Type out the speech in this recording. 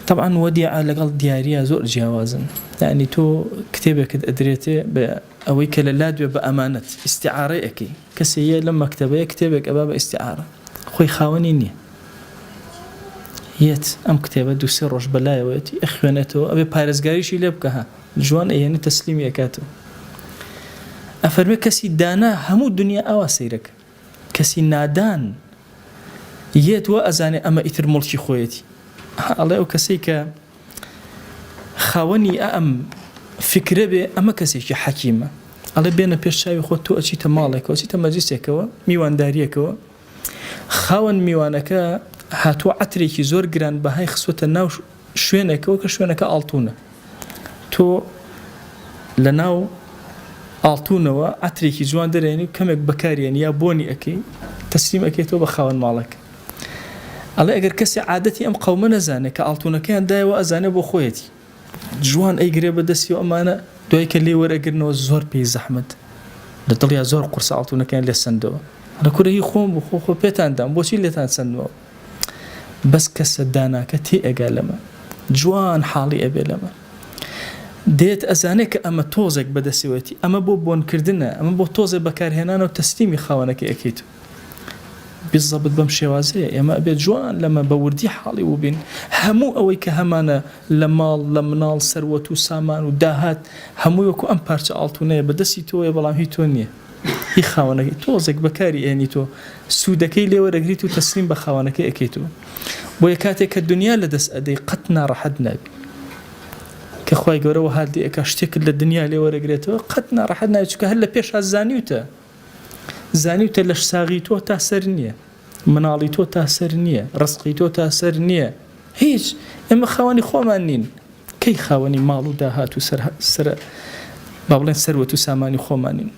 تەبعەن وەدیعە لەگەڵ دیاریە زۆر جیاوازن یانی تۆ کتێبێکت ئەدرێتێ بە ئەوەی کە لە لات بێ بە ئەمانەت ئیستیعارەی ئەکەی کەسێ یە لەم مەکتەبەیە کتێبێک ئەبا بە ئیستیعارە خۆی خاوەنی نییە یەت ئەم کتێبە دووسێ ڕۆژ بەلایەوەیەتی ئەخوێنێتەوە ئەبێ پارێزگاریشی لێ بکە ها جوان ئەیەنی تەسلیمی ئەکاتەوە ئەفەرمێ کەسی دانا هەموو دنیا ئاوا سەیرەکە کەسی نادان یەت وا ئەزانێ ئەمە ئیتر موڵکی خۆیەتی. ئەڵێ ئەو کەسەی کە خاوەنی ئەم فکرە بێ ئەمە کەسێکی حەکیمە. ئەڵێ بێنە پێش چاوی خۆت تۆ ئەچیتە ماڵێکەوە ئەچیتە مەجلیسێکەوە میوانداریەکەوە خاوەن میوانەکە هاتووە عەترێکی زۆر گران بەهای خستووەتە ناو شوێنێکەوە کە شوێنەکە ئاڵتونە تۆ لە ناو ئاڵتونەوە عەترێکی جوان دەرێنی و کەمێک بەکاریێنی یا بۆنی ئەکەی تەسلیم ئەکەیتەوە بە خاوەن ماڵەکە ئەڵێ ئەگەر کەسێ عادەتی ئەم قەومە نەزانێ کە ئاڵتونەکەیان دایەوە ئەزانێ بۆ خۆیەتی جوان ئەیگرێ بە دەستی و ئەمانە دوای کە لێ وەرەگرنەوە زۆر پێی زەحمەت لە دڵیا زۆر قورسە ئاڵتونەکەیان لێ سەندەوە لە کورە هی خۆم بوو خۆ خۆ پێتان دام بۆچی لێتان سەندمەوە بەس کەسە داناکە تێ ئەگا لەمە جوان حاڵی ئەبێ لەمە دێت ئەزانێ کە ئەمە تۆزێک بەدەسیوەتی ئەمە بۆ بۆنکردنە ئەمە بۆ تۆزێ بەکارهێنانە و تەسلیمی خاوەنەکەی ئەکەیت بالضبط بەم شێوازەیە ئێمە ئەبێت جوان لەمە بە وردی حاڵی وبین هەموو ئەوەی کە هەمانە لە ماڵ لە مناڵ سەروەت و سامان و داهات هەمووی وەکو ئەم پارچە ئاڵتونەیە بەدەستی تۆیە بەڵام هی تۆ نییە هی خاوەنەکەی تۆزێک بەکاری ئێنی تۆ سوودەکەی لێ وەرەگریت و تەسلیم بە خاوەنەکەی ئەکەیت و بۆیە کاتێک کە دنیا لە دەست ئەدەی قەت ناڕەحەت نابی کە خوای گەورە وەهات لێ ئەکا شتێکت لە دنیا لێ وەرەگرێتەوە قەت ناڕەحەت نابی چونکە هەر لە پێشا زانیوتە زانیوتە لەش ساغی تۆ تا سەر نییە مناڵی تۆ تا سەر نییە ڕزقی تۆ تا سەر نییە هیچ ئێمە خاوەنی خۆمان نین کەی خاوەنی ماڵ و داهات و سەر سەر با بڵێن سەروەت و سامانی خۆمانین.